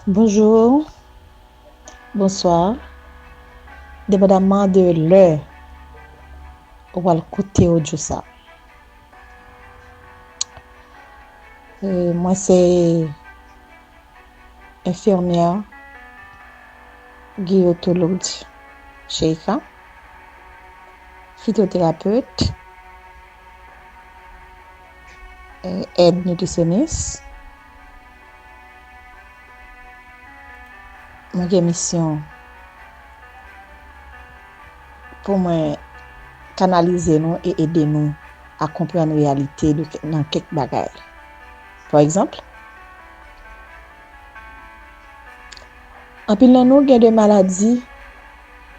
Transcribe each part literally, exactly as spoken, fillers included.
Bonjou, bonswa, depandamman de lè ou pral koute odyo sa. E, mwen se enfimyè, gyeyotològ, Sheika, fitoterapet, e, èd nitrisyonis. Mwen gen misyon pou mwen kanalize nou e ede nou a konprann reyalite de, nan kèk bagay. Pa egzanp, anpil nan nou gen de maladi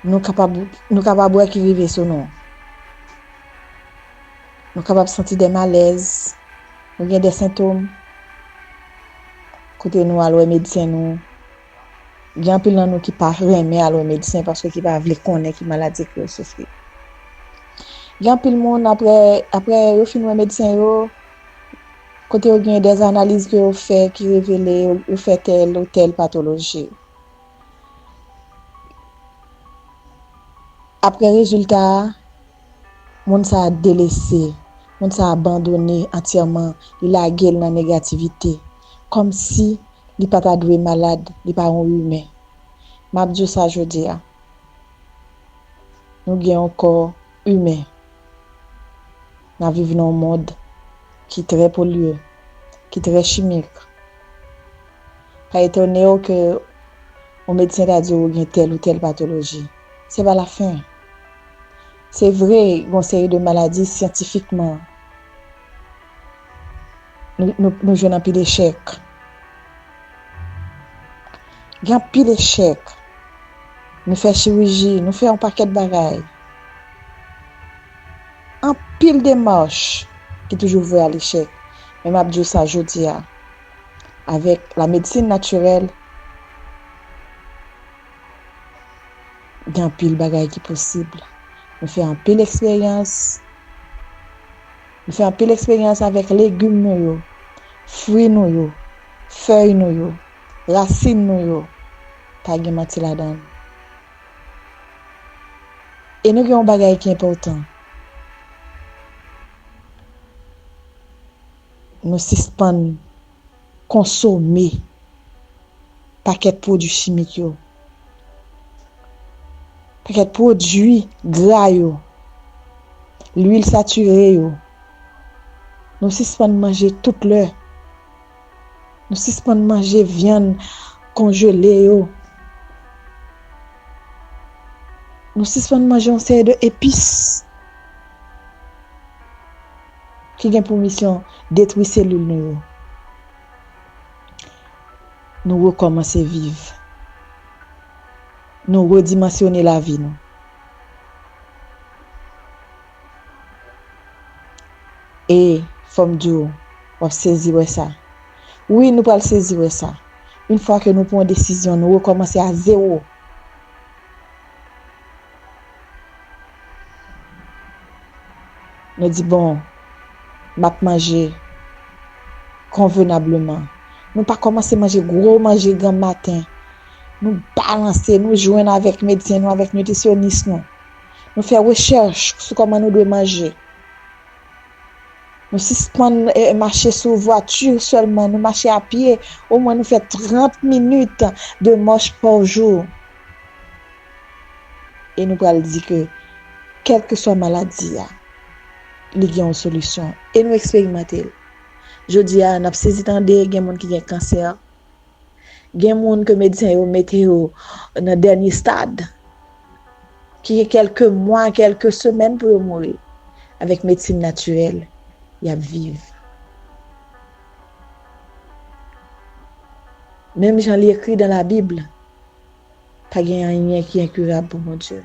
nou kapab, nou kapab wè ki rive sou nou. Nou kapab santi de malèz, nou gen de sentòm, kote nou al wè medsen nou. Gen anpil nan nou ki pa renmen al wè medsen paske ki pa vle konnen ki maladi ke yo soufri. Gen anpil moun, apre, apre yo fin wè medsen yo, kote yo gen de analiz ke yo fè ki revele yo, yo fè tèl ou tèl patoloji. Apre rezilta a, moun sa a delese, moun sa a abandone antyèman, li lage l nan negativite, kòmsi li pa ta dwe malad, li pa yon imen. M ap di w sa jodi a. Nou gen yon kò imen. N ap viv nan yon mond ki trè polye, ki trè chimik. Pa etone w ke yon medsen ta di w ou gen tèl ou tèl patoloji. Se pa lafen. Se vre, gen yon seri de maladi syantifikman, nou, nou, nou jwenn anpil echèk. Gen anpil echèk. Nou fè chiriji, nou fè yon pakèt bagay. Anpil demach ki toujou vwe a lechèk. Men m ap di w sa jodi a, avèk la medsin natirèl, gen anpil bagay ki posib. Nou fè anpil eksperyans. Nou fè anpil eksperyans avèk legim nou yo, fwi nou yo, fèy nou yo, rasin nou yo. Pa gen manti ladan l. E nou gen yon bagay ki enpòtan. Nou sispann konsome pakèt pwodui chimik yo, pakèt pwodui gra yo, lwil satire yo. Nou sispann manje tout lè. Nou sispann manje vyann konjele yo. Nou sispann manje yon seri de epis ki gen pou misyon detwi selil nou yo. Nou rekòmanse viv. Nou redimansyone lavi nou. E fò m di w, w ap sezi wè sa. Wi, nou pral sezi wè sa. Yon fwa ke nou pran yon desizyon, nou rekòmanse a zewo. Nou di, bon, m ap manje konvenableman. Nou pa kòmanse manje gwo manje granm maten. Nou balanse, nou jwenn avèk medsen nou, avèk nitrisyonis nou. Nou fè rechèch sou kòman nou dwe manje. Nou sispann, eh, mache sou vwati sèlman, nou mache a pye. Omwen nou fè trant minit de mach pa jou. E nou pral di ke, kèlkeswa maladi a, li gen yon solisyon. E nou eksperimante l. Jodi a, n ap sezi tande gen moun ki gen kansè. Gen moun ke medsen yo mete yo nan dènye stad, ki gen kèlke mwa, kèlke semèn pou yo mouri. Avèk medsin natirèl, y ap viv. Menm jan li ekri dan Labib, pa gen anyen ki enkirab pou Bondye.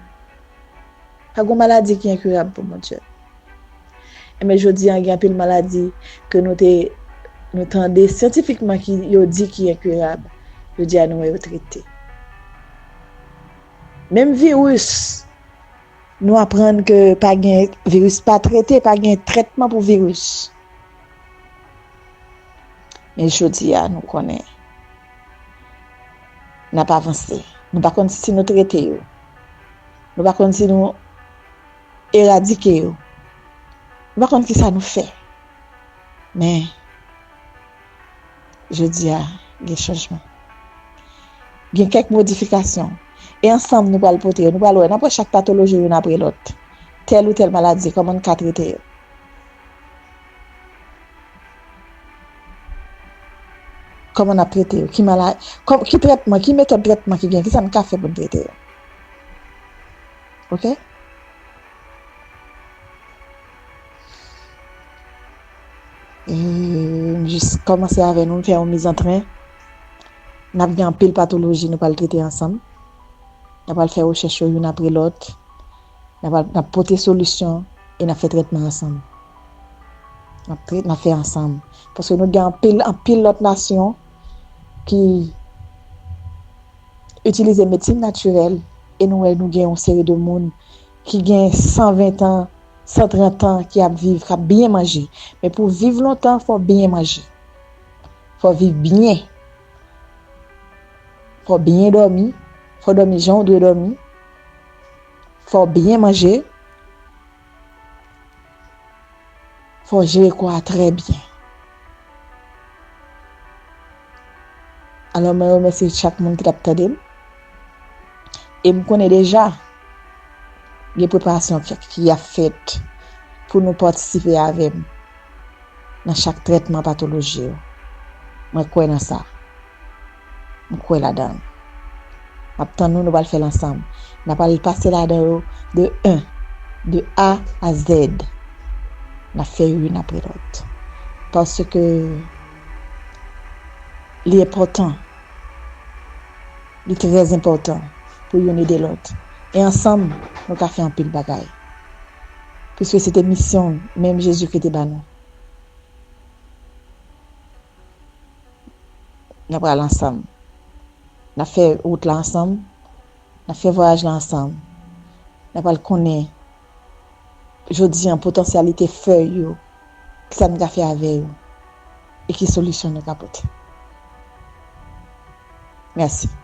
Pa gen maladi ki enkirab pou Bondye. Enben, jodi a, gen anpil maladi ke nou te, nou tande syantifikman ki yo di ki enkirab. Jodi a, nou wè yo trete. Menm viris, nou aprann ke pa gen viris pa trete, pa gen trètman pou viris. Men jodi a, nou konnen. n ap avanse. Nou pa konn si nou trete yo. Nou pa konn si nou eradike yo. Nou pa konn kisa nou fè. Men, jodi a, gen chanjman. Gen kèk modifikasyon. E ansanm, nou pral pote yo. Nou pral wè, n ap wè chak patoloji youn apre lòt. Tèl ou tèl maladi, kòman n ka trete yo. Kòman n ap trete yo? Ki mala-, kò-, ki trètman, ki metòd trètman ki gen? Kisa n ka fè pou n trete yo? Oke? E m jis kòmanse avè nou, m fè yon mizantren. N ap gen anpil patoloji nou pral trete ansanm. N ap pral fè rechèch yo youn apre lòt. N ap, n ap pote solisyon e n ap fè trètman ansanm. N ap trete, n ap fè ansanm. Paske nou gen anpil, anpil lòt nasyon ki itilize medsin natirèl e nou wè nou gen yon seri de moun ki gen san ven tan, san trant an ki ap viv, k ap byen manje. Men pou w viv lontan, fò w byen manje. Fò w viv byen. Fò w byen dòmi. Fò w dòmi jan w dwe dòmi. Fò w byen manje. Fò w jere kò a trè byen. Alò, mwen remèsye chak moun ki t ap tande m. E m konnen deja, gen preparasyon ki, ki ap fèt pou nou patisipe avè m nan chak trètman patoloji yo. Mwen kwè nan sa. M kwè ladan l. M ap tann nou, nou pral fè l ansanm. N ap al pase ladan yo de en, de A a Z. N ap fè youn apre lòt. Paske li enpòtan. Li trè enpòtan pou youn ede lòt. E ansanm, nou ka fè anpil bagay. Piske se te misyon menm Jezikri te ba nou. N ap pral ansanm. N ap fè wout la ansanm. N ap fè vwayaj la ansanm. N ap pral konnen jodi an potansyalite fèy yo, kisa n ka fè avè yo, e ki solisyon nou ka pote. Mèsi.